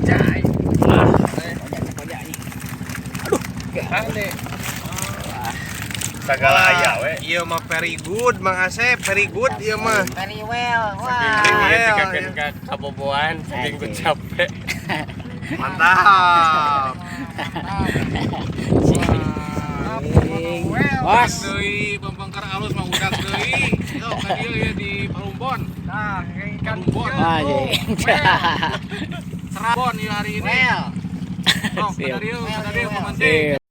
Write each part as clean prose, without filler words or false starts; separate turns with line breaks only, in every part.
Anjay.
Pojok nih. Aduh,
Aneh.
Segala aya we.
Ieu mah very good Mang Asep, very good ieu mah.
Very well.
Saking
Wah.
ieu dikakeun ka kaboboan, saking ku capek.
Mantap.
Bos.
Deui pembengkar alus mah udag deui. Yo ka dieu ya di Palumbon.
Nah, ikan
Palumbon.
Anjing.
Serabon ieu hari ini.
Well.
Sok ka dieu, ka dieu pemancing.
Sip.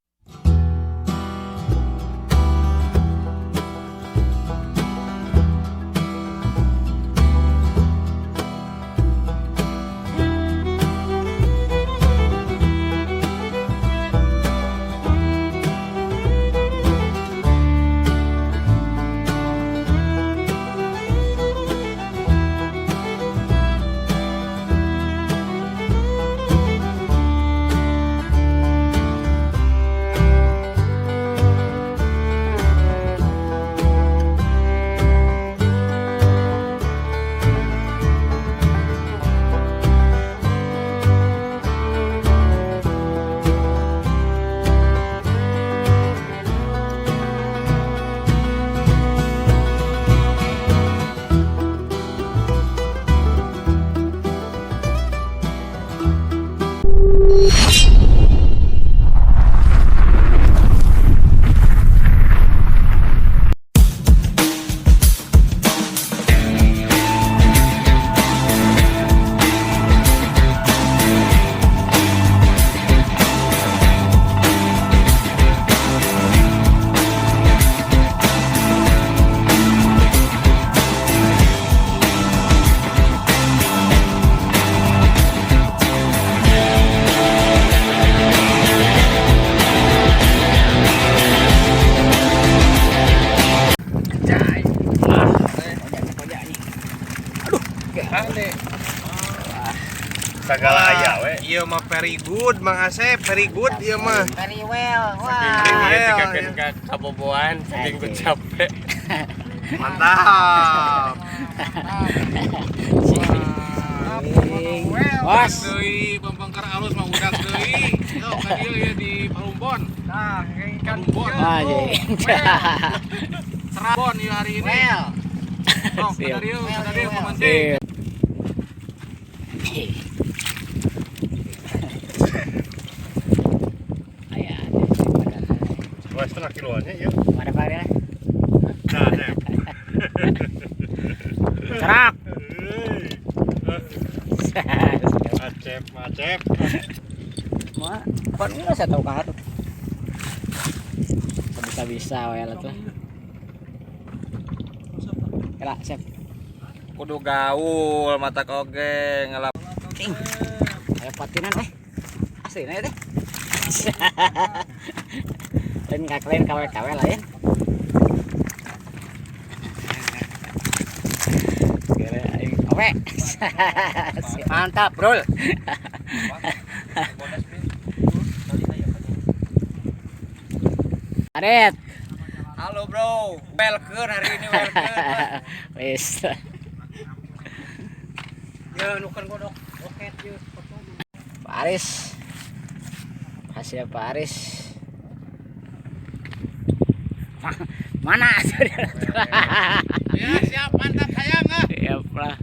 Anjay.
Pojok nih. Aduh,
Aneh.
Segala aya we.
Ieu mah very good Mang Asep, very good ieu mah.
Very well.
Saking
Wah.
ieu dikakeun ka kaboboan, saking ku capek.
Mantap.
Bos.
Deui pembengkar alus mah udag deui. Yo ka dieu ya di Palumbon.
Nah, ikan
Palumbon.
Anjing.
Serabon ieu hari ini.
Well.
Sok ka dieu, ka dieu pemancing.
Sip. Aya,
2,5 kiloannya ieu.
Mana kali ya?
Nah, Sep.
Cerak.
Acep, acep.
Ma, pan nggak saya tahu karut. Bisa-bisa we lah tuh. Kela, siap.
Kudu gaul mata oge ngelap.
Ting. Ayo patinan eh. Asli na teh. Lain kak lain KW-KW lain. Kira aing owe.
Mantap, Bro.
Aret.
Halo, Bro. Welcome hari ini welcome.
Wis.
Ya, nukan godok roket yeuh.
Pak Aris. Hasil Pak Aris. Mana?
Ya siap mantap sayang ah.
Siap lah.